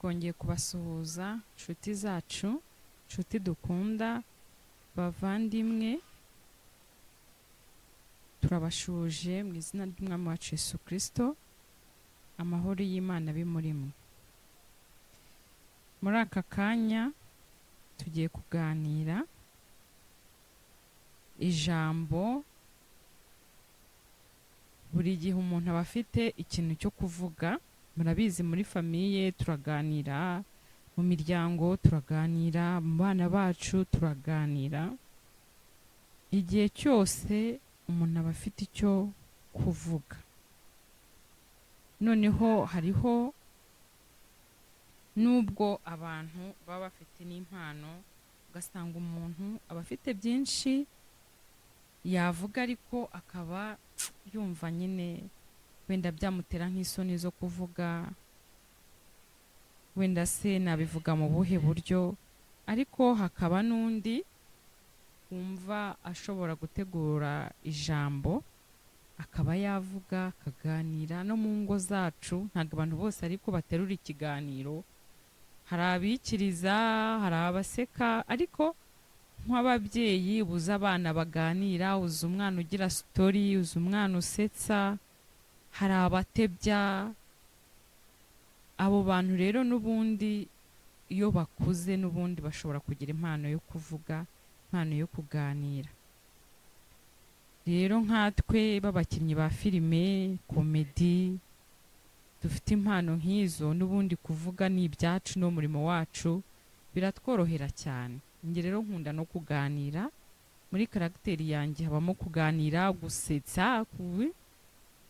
Twongeye kubasuhuza, nshuti zacu, nshuti dukunda, bavandimwe. Turabashuhuje mu izina ry'Umwami wacu Yesu Kristo. Amahoro y'Imana abe muri mwe. Muri aka kanya tugiye kuganira ijambo. Buri gihe umuntu aba afite ikintu cyo kuvuga. Murabizi, muri famille turaganira, mu miryango turaganira, mu bana bacu turaganira. Igihe cyose umuntu aba afite icyo kuvuga. Noneho hariho nubwo abantu baba bafite n'impano, ugasanga umuntu aba afite byinshi yavuga, ariko akaba yumva nyine wenda byamutera nk'isoni zo kuvuga, wenda se nabivuga mu buhe buryo? Ariko hakaba n'undi wumva ashobora gutegura ijambo, akaba yavuga, akaganira. No mu ngo zacu ntabwo abantu bose ariko baterura ikiganiro. Hari abikiriza, hari abaseka, ariko nk'ababyeyi uzi abana baganira, uzi umwana ugira story, uzi umwana usetsa, hari abatebya. Abo bantu rero n'ubundi iyo bakuze, n'ubundi bashobora kugira impano yo kuvuga, impano yo kuganira. Rero nkatwe b'abakinnyi ba filime comedy dufite impano nk'izo, n'ubundi kuvuga ni ibyacu n'umurimo wacu, biratworohera cyane. Njye rero nkunda no kuganira. Muri caractère yanjye habamo kuganira, gusetsa.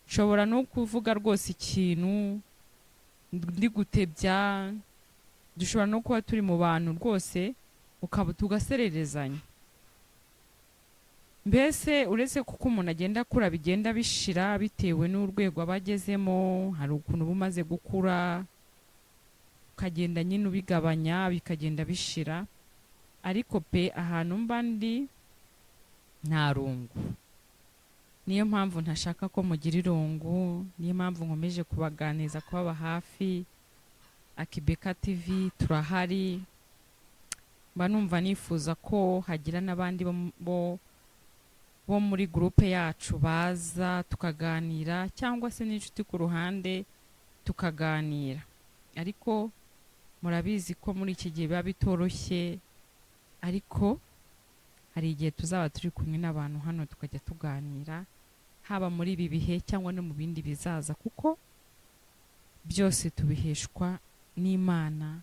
Nshobora no kuvuga rwose ikintu ndi gutebya. Dushobora no kuba turi mu bantu rwose, ukaba tugasererezanya. Mbese uretse kuko umuntu agenda akura, bigenda bishira bitewe n'urwego aba agezemo. Hari ukuntu uba umaze gukura, ukagenda nyine ubigabanya, bikagenda bishira. Ariko pe, ahantu mba ndi nta rungu. Niyo mpamvu ntashaka ko mugira irungu, niyo mpamvu nkomeje kubaganiriza, kubaba hafi. Akibeka TV turahari. Mba numva nifuza ko hagira n'abandi bo muri groupe yacu baza tukaganira, cyangwa se n'inshuti ku ruhande tukaganira. Ariko murabizi ko muri iki gihe biba bitoroshye, ariko hari igihe tuzaba turi kumwe n'abantu hano, tukajya tuganira, haba muri ibi bihe cyangwa no mu bindi bizaza, kuko byose tubiheshwa n'Imana.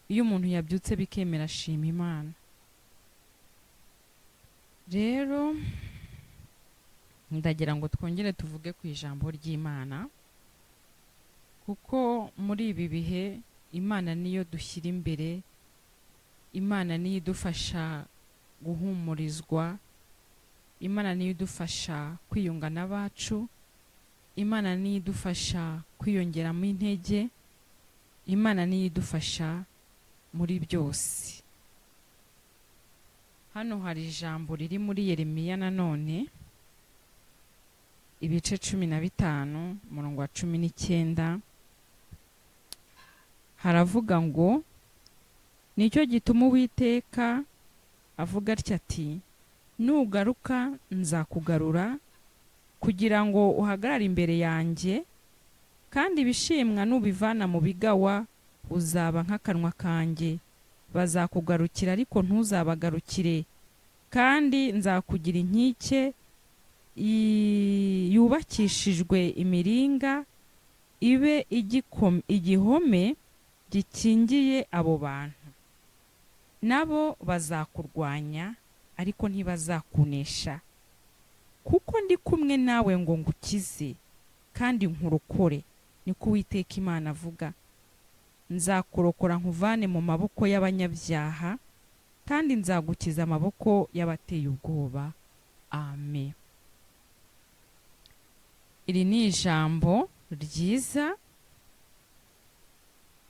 Iyo umuntu yabyutse bikemera, ashima Imana. Rero ndagira ngo twongere tuvuge ku ijambo ry'Imana, kuko muri ibi bihe Imana niyo dushyira imbere, Imana niyo idufasha guhumurizwa, Imana niyo idufasha kwiyunga n'abacu, Imana niyo idufasha kwiyongeramo intege, Imana niyo idufasha muri byose. Hano hari ijambo riri muri Yeremiya nanone, ibice 15, umurongo wa 19. Haravuga ngo: "Nicyo gituma Uwiteka avuga atya ati: 'Nugaruka nzakugarura kugira ngo uhagarare imbere yanjye, kandi ibishimwa nubivana mu bigawa, uzaba nk'akanwa kanjye. Bazakugarukira, ariko ntuzabagarukire, kandi nzakugira inkike yubakishijwe imiringa, ibe igihome gikingiye abo bantu. Nabo bazakurwanya, ariko ntibazakunesha, kuko ndi kumwe nawe ngo ngukize kandi nkurokore, niko Uwiteka Imana avuga. Nzakurokora nkuvane mu maboko y'abanyabyaha, kandi nzagukiza amaboko y'abateye ubwoba." Amen. Iri ni ijambo ryiza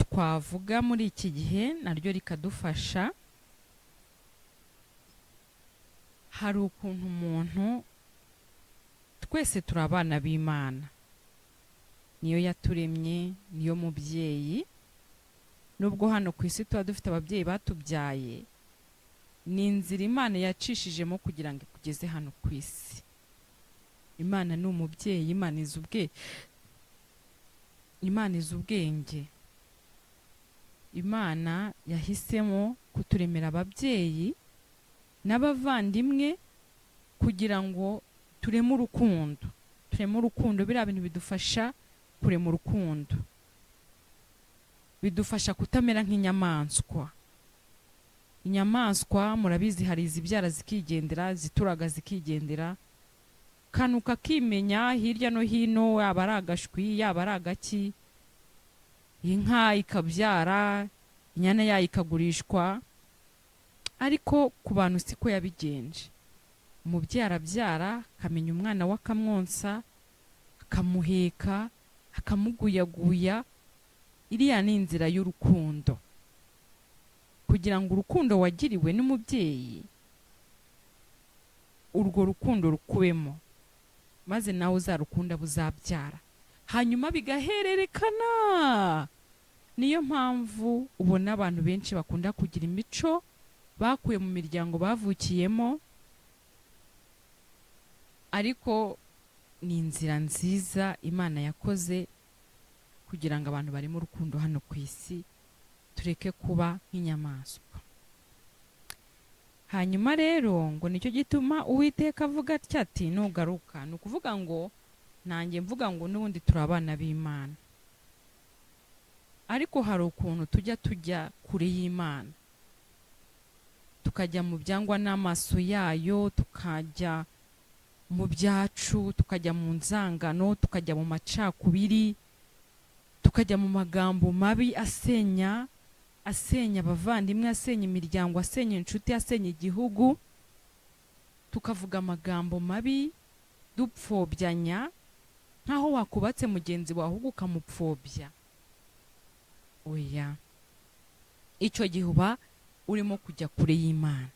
twavuga muri iki gihe, naryo rikadufasha. Hari ukuntu umuntu, twese turi abana b'Imana, niyo yaturemye, niyo mubyeyi. Nubwo hano ku isi tuba dufite ababyeyi batubyaye, ni inzira Imana yacishijemo kugira ngo ikugeze hano ku isi. Imana ni umubyeyi, Imana izi ubwe, Imana izi ubwenge. Imana yahisemo kuturemera ababyeyi n'abavandimwe kugira ngo tureme urukundo, tureme urukundo. Biriya bintu bidufasha kurema urukundo, bidufasha kutamera nk'inyamaswa. Inyamaswa murabizi, hari izibyara zikigendera, zituraga zikigendera, kantu kakimenya hirya no hino, yaba ari agashwi, yaba ari agaki. Inka ikabyara, inyana yayo ikagurishwa. Ariko ku bantu siko yabigenje. Umubyeyi arabyara, akamenya umwana we, akamwonsa, akamuheka, akamuguyaguya. Iriya ni inzira y'urukundo, kugira ngo urukundo wagiriwe n'umubyeyi, urwo rukundo rukubemo, maze nawe uzarukunda buzabyara, hanyuma bigahererekana. Niyo mpamvu ubona abantu benshi bakunda kugira imico bakuye mu miryango bavukiyemo. Ariko ni inzira nziza Imana yakoze kugira ngo abantu bari mu rukundo hano ku isi, tureke kuba nk'inyamaswa. Hanyuma rero ngo nicyo gituma Uwiteka avuga atya ati: "Nugaruka." Ni ukuvuga ngo nanjye mvuga ngo n'ubundi turi abana b'Imana, ariko hari ukuntu tujya kure y'Imana, tukajya mu byangwa n'amaso yayo, tukajya mu byacu, tukajya mu nzangano, tukajya mu macakubiri, tukajya mu magambo mabi asenya abavandimwe, asenya imiryango, asenya inshuti, asenya igihugu. Tukavuga amagambo mabi dupfobyanya, nk'aho wakubatse mugenzi wawe ahubwo ukamupfobya. Oya, icyo gihe uba urimo kujya kure y'Imana.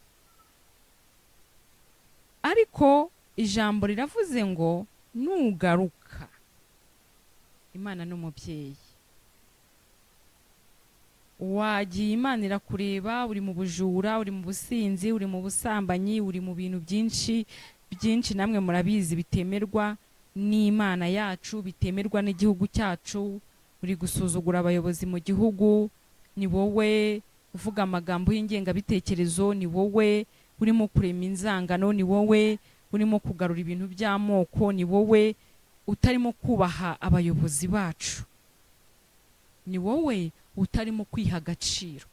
Ariko ijambo riravuze ngo nugaruka. Imana ni umubyeyi. Wagiye, Imana irakureba. Uri mu bujura, uri mu businzi, uri mu busambanyi, uri mu bintu byinshi byinshi, namwe murabizi, bitemerwa n'Imana yacu, bitemerwa n'igihugu cyacu. Uri gusuzugura abayobozi mu gihugu, ni wowe uvuga amagambo y'ingengabitekerezo, ni wowe urimo kurema inzangano, ni wowe urimo kugarura ibintu by'amoko, ni wowe utarimo kubaha abayobozi bacu, ni wowe utarimo kwiha agaciro,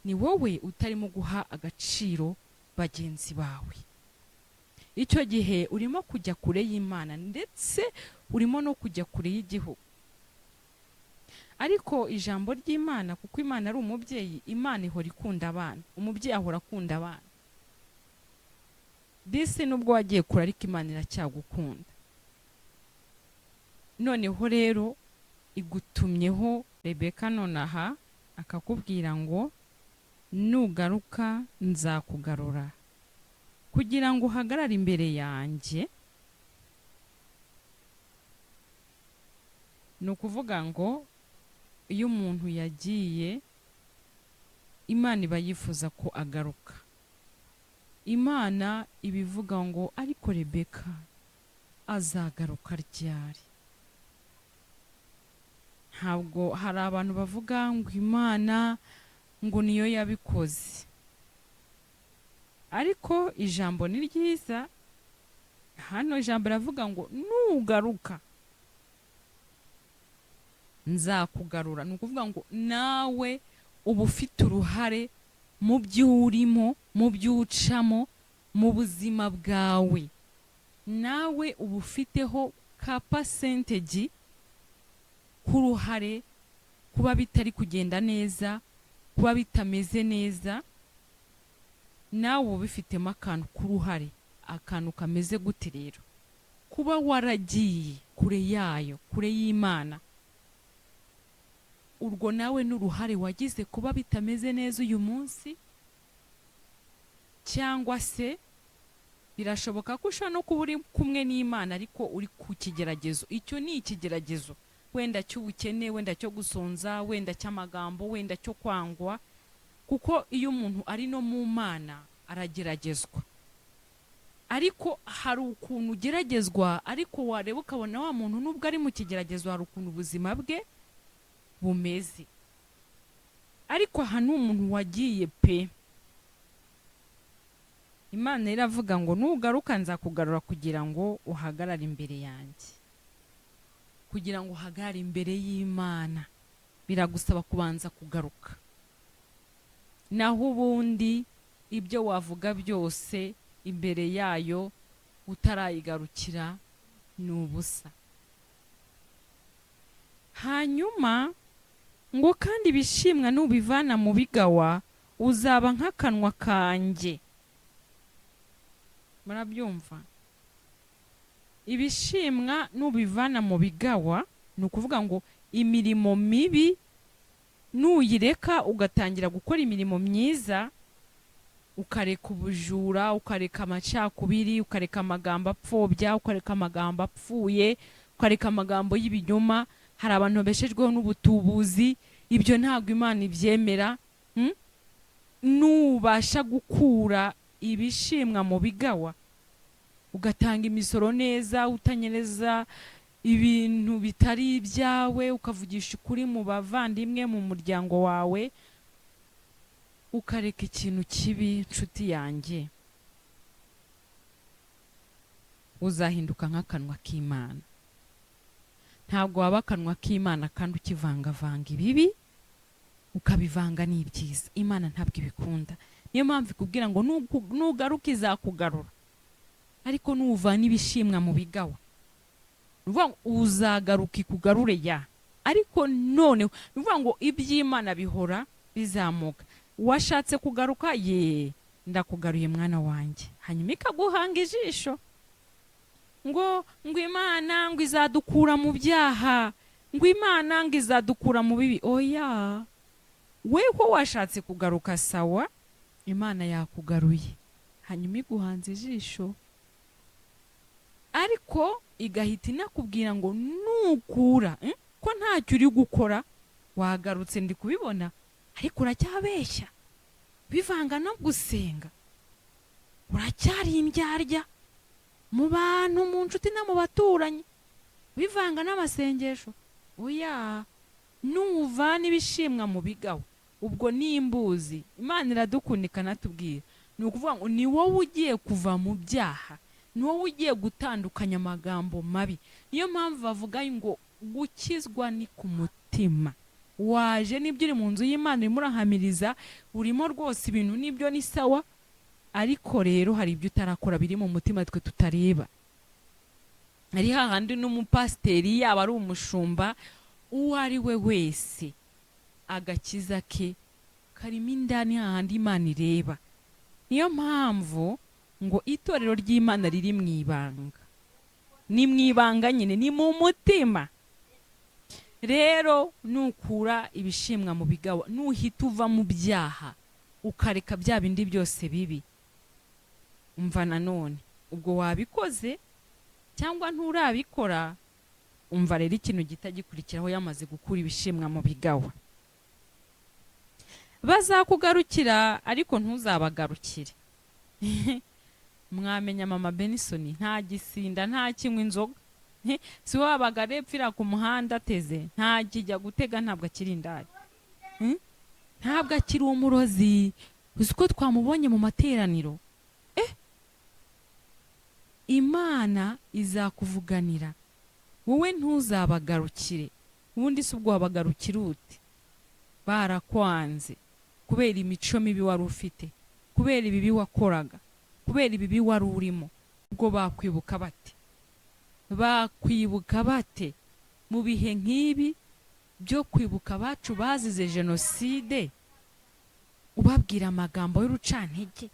ni wowe utarimo guha agaciro bagenzi bawe. Icyo gihe urimo kujya kure y'Imana, ndetse urimo no kujya kure y'igihugu. Ariko ijambo ry'Imana, kuko Imana ari umubyeyi, Imana ihora ikunda abana, umubyeyi ahora akunda abana. Disi nubwo wagiye kure, ariko Imana iracyagukunda. Noneho rero igutumyeho Rebeka nonaha, akakubwira ngo nugaruka nzakugarura kugira ngo uhagarare imbere yanjye. Ni ukuvuga ngo iyo umuntu yagiye, Imana iba yifuza ko agaruka. Imana iba ivuga ngo ariko Rebeka azagaruka ryari? Ntabwo hari abantu bavuga ngo Imana ngo niyo yabikoze, ariko ijambo ni ryiza hano. Ijambo riravuga ngo nugaruka nzakugarura. Ni ukuvuga ngo nawe uba ufite uruhare mu byo urimo, mu byo ucamo mu buzima bwawe. Nawe uba ufiteho ka percentage k'uruhare kuba bitari kugenda neza, kuba bitameze neza. Nawe uba ubifitemo akantu k'uruhare. Akantu kameze gute rero? Kuba waragiye kure yayo, kure y'Imana, urwo nawe n'uruhare wagize kuba bitameze neza uyu munsi. Cyangwa se birashoboka ko ushobora no kuba uri kumwe n'Imana ariko uri ku kigeragezo. Icyo ni ikigeragezo. Wenda cy'ubukene, wenda cyo gusonza, wenda cy'amagambo, wenda cyo kwangwa, kuko iyo umuntu ari no mu Mana arageragezwa. Ariko hari ukuntu ugeragezwa, ariko wareba ukabona wa muntu nubwo ari mu kigeragezo hari ukuntu ubuzima bwe bumeze. Ariko aha ni umuntu wagiye pe. Imana iravuga ngo nugaruka nzakugarura kugira ngo uhagarare imbere yanjye. Kugira ngo uhagarare imbere y'Imana biragusaba kubanza kugaruka. Naho ubundi ibyo wavuga byose imbere yayo utarayigarukira ni ubusa. Hanyuma ngo kandi ibishimwa nubivana mu bigawa uzaba nk'akanwa kanjye. Murabyumva? Ibishimwa nubivana mu bigawa, ni ukuvuga ngo imirimo mibi nuyireka ugatangira gukora imirimo myiza, ukareka ubujura, ukareka amacakubiri, ukareka amagambo apfobya, ukareka amagambo apfuye, ukareka amagambo y'ibinyoma. Hari abantu babeshejweho n'ubutubuzi, ibyo ntabwo Imana ibyemera. Nubasha gukura ibishimwa mu bigawa, ugatanga imisoro neza, utanyereza ibintu bitari ibyawe, ukavugisha ukuri mu bavandimwe, mu muryango wawe, ukareka ikintu kibi, nshuti yanjye, uzahinduka nk'akanwa k'Imana. Ntabwo waba akanwa k'Imana kandi ukivangavanga ibibi ukabivanga n'ibyiza. Imana ntabwo ibikunda. Niyo mpamvu ikubwira ngo nugaruka izakugarura, ariko nuvana ibishimwa mu bigawa, ni ukuvuga ngo uzagaruka ikugarure ya. Ariko noneho ni ukuvuga ngo iby'Imana bihora bizamuka. Washatse kugaruka, ye ndakugaruye mwana wanjye, hanyuma ikaguhanga ijisho ngo Imana ngo izadukura mu byaha, ngo Imana ngo izadukura mu bibi. Oya, weho washatse kugaruka sawa, Imana yakugaruye, hanyuma iguhanze ijisho, ariko igahita inakubwira ngo nukura ko ntacyo uri gukora, wagarutse ndi kubibona, ariko uracyabeshya, bivanga no gusenga, uracyari indyarya mu bantu, mu nshuti no mu baturanyi, bivanga n'amasengesho. Oya, nuvana ibishimwa mu bigawa, ubwo nimbuzi Imana iradukunda ikanatubwira. Ni ukuvuga ngo ni wowe ugiye kuva mu byaha, ni wowe ugiye gutandukanya amagambo mabi. Niyo mpamvu bavuga ngo gukizwa ni ku mutima. Waje n'ibyo uri mu nzu y'Imana urimo urahamiriza, urimo rwose ibintu n'ibyo ni sawa, ariko rero hari ibyo utarakora biri mu mutima twe tutareba. Ari hahandi n'umupasiteri, yaba ari umushumba, uwo ari we wese, agakiza ke karimo indani hahandi Imana ireba. Niyo mpamvu ngo itorero ry'Imana riri mu ibanga. Ni mu ibanga nyine, ni mu mutima. Rero nukura ibishimwa mu bigawa, nuhita uva mu byaha, ukareka bya bindi byose bibi, umva nanone ubwo wabikoze cyangwa nturabikora, umva rero ikintu gihita gikurikiraho yamaze gukura ibishimwa mu bigawa. Bazakugarukira ariko ntuzabagarukire. Mwamenya mama Benison nta gisinda, nta kinywa inzoga, si wabaga arepfira ku muhanda ateze, nta kijya gutega, ntabwo akiri indaya, ntabwo akiri umurozi. Uzi ko twamubonye mu materaniro. Imana izakuvuganira, wowe ntuzabagarukire. Ubundi si ubwo wabagarukira ute? Barakwanze kubera imico mibi wari ufite, kubera ibibi wakoraga, kubera ibibi wari urimo. Ubwo bakwibuka bate? Bakwibuka bate mu bihe nk'ibi byo kwibuka abacu bazize jenoside, ubabwira amagambo y'urucantege,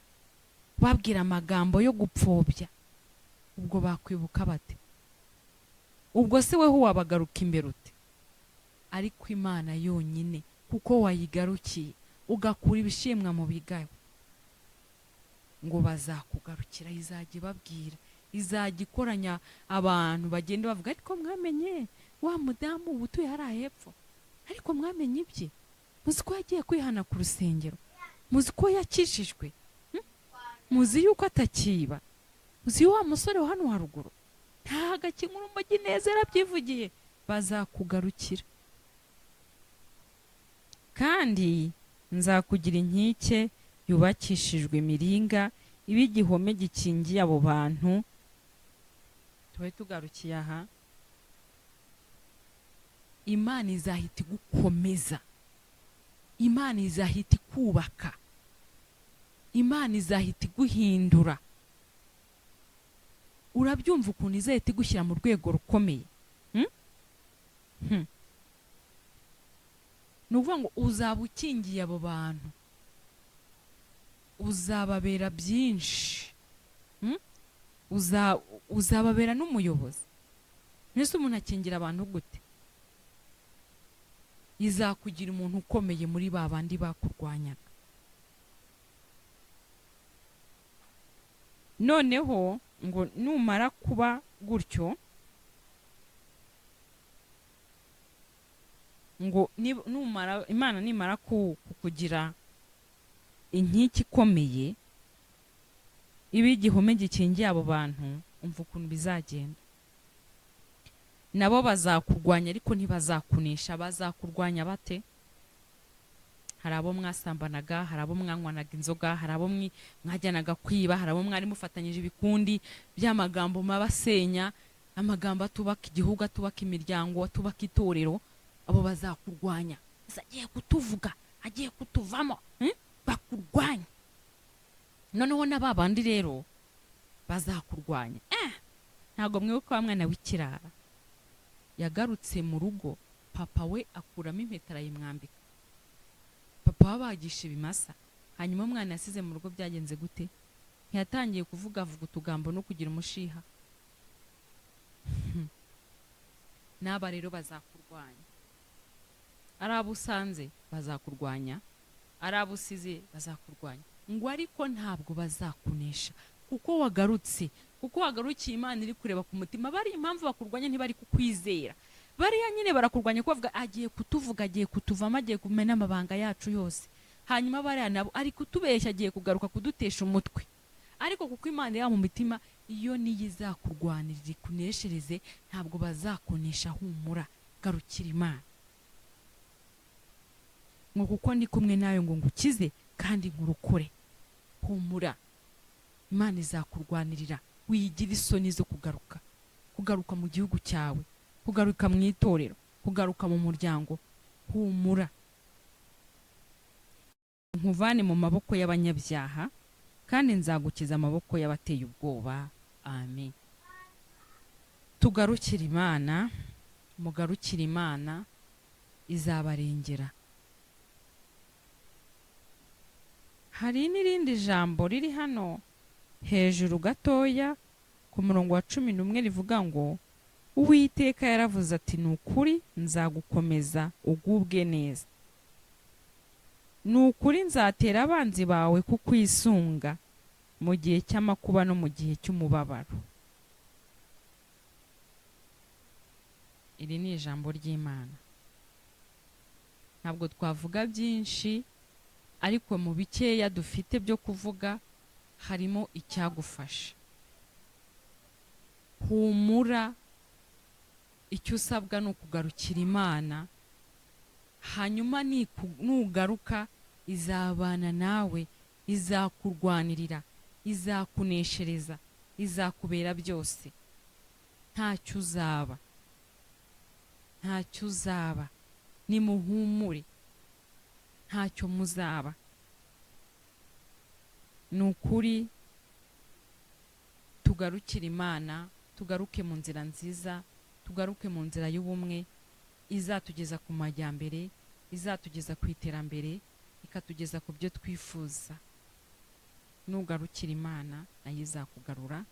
ubabwira amagambo yo gupfobya? Ubwo bakwibuka bate? Ubwo se weho wabagaruka imbere ute? Ariko Imana yonyine, kuko wayigarukiye ugakura ibishimwa mu bigayo, ngo bazakugarukira. Izajya ibabwira, izajya ikoranya abantu bagenda bavuga, ariko mwamenye Wa mudamu uba utuye hariya hepfo, ariko mwamenye ibye? Muzi ko yagiye kwihana ku rusengero? Muzi ko yakijijwe? Muzi yuko atakiba? Muzi wa musore wa hano haruguru ntago akinywa urumogi neza, yarabyivugiye. Bazakugarukira, kandi nzakugira inkike yubakishijwe imiringa, ibe igihome gikingiye abo bantu. Tube tugarukiye aha. Imana izahita igukomeza, Imana izahita ikubaka, Imana izahita iguhindura. Urabyumva ukuntu izahita igushyira mu rwego rukomeye? Ni ukuvuga ngo uzaba ukingiye abo bantu, uzababera byinshi. Uzababera n'umuyobozi. Mbese umuntu akingira abantu gute? Izakugira umuntu ukomeye muri ba bandi bakurwanyaga. Noneho ngo numara kuba gutyo, ngo numara, Imana nimara kukugira inkike ikomeye, ibe igihome gikingiye abo bantu, umva ukuntu bizagenda. Nabo bazakurwanya, ariko ntibazakunesha. Bazakurwanya bate? Hari abo mwasambanaga, hari abo mwanywanaga inzoga, hari abo mwajyanaga kwiba, hari abo mwari mufatanyije ibikundi by'amagambo mabasenya, amagambo atubaka igihugu, atubaka imiryango, atubaka itorero. Abo bazakurwanya. Ese agiye kutuvuga, agiye kutuvamo, Bakurwanya. Noneho na ba bandi rero bazakurwanya. Ntabwo mwibuka wa mwana w'ikirara yagarutse mu rugo, papa we akuramo impeta arayimwambika, papa wabagisha ibimasa. Hanyuma umwana yasize mu rugo byagenze gute? Ntiyatangiye kuvuga avuga utugambo no kugira umushiha? N'aba rero bazakurwanya. Ari abo usanze bazakurwanya, ari abo usize bazakurwanya, ngo ariko ntabwo bazakunesha, kuko wagarutse, kuko wagarukiye Imana iri kureba ku mutima. Bari impamvu bakurwanya, ntibari kukwizera. Bariya nyine barakurwanya kuko bavuga agiye kutuvuga, agiye kutuvamo, agiye kumena amabanga yacu yose. Hanyuma bariya nabo ari kutubeshya, agiye kugaruka kudutesha umutwe. Ariko kuko Imana iri mu mitima, iyo niyo izakurwanirira ikuneshereze, ntabwo bazakunesha. Humura, garukira Imana. Ngo kuko ndi kumwe nawe ngo ngukize kandi nkurokore. Humura, Imana izakurwanirira. Wigira isoni zo kugaruka, kugaruka mu gihugu cyawe, kugaruka mu itorero, kugaruka mu muryango. Humura, nkuvane mu maboko y'abanyabyaha, kandi nzagukiza amaboko y'abateye ubwoba. Amen. Tugarukire Imana, mugarukire Imana, izabarengera. Hari n'irindi jambo riri hano hejuru gatoya ku murongo wa 11 rivuga ngo Uwiteka yaravuze ati ni ukuri nzagukomeza ugubwe neza, ni ukuri nzatera abanzi bawe kukwisunga mu gihe cy'amakuba no mu gihe cy'umubabaro. Iri ni ijambo ry'Imana. Ntabwo twavuga byinshi, ariko mu bikeya dufite byo kuvuga harimo icyagufasha. Humura, icyo usabwa ni ukugarukira Imana, hanyuma nugaruka izabana nawe, izakurwanirira, izakuneshereza, izakubera byose. Ntacyo uzaba, ntacyo uzaba. Nimuhumure, ntacyo muzaba. Ni ukuri tugarukire Imana, tugaruke mu nzira nziza, tugaruke mu nzira y'ubumwe izatugeza ku majyambere, izatugeza ku iterambere, ikatugeza ku byo twifuza. Nugarukira Imana nayo izakugarura.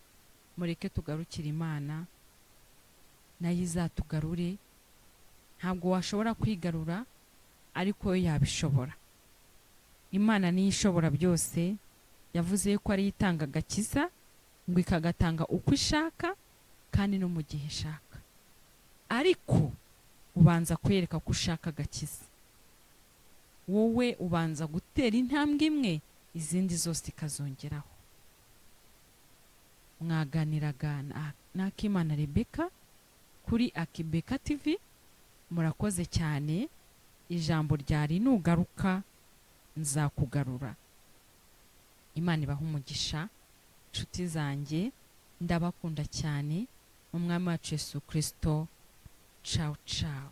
Mureke tugarukire Imana nayo izatugarure. Ntabwo washobora kwigarura, ariko yo yabishobora. Imana niyo ishobora byose. Yavuze yuko ariyo itanga agakiza, ngo ikagatanga uko ishaka kandi no mu gihe ishaka. Ariko ubanza kwereka ko ushaka agakiza. Wowe ubanza gutera intambwe imwe, izindi zose ikazongeraho. Mwaganiraga na Akimana Rebecca kuri Akibeka TV. Murakoze cyane. Ijambo ryari: "Nugaruka nzakugarura." Imana ibaha umugisha, inshuti zanjye. Ndabakunda cyane mu Mwami wacu Yesu Kirisito. Ciao ciao.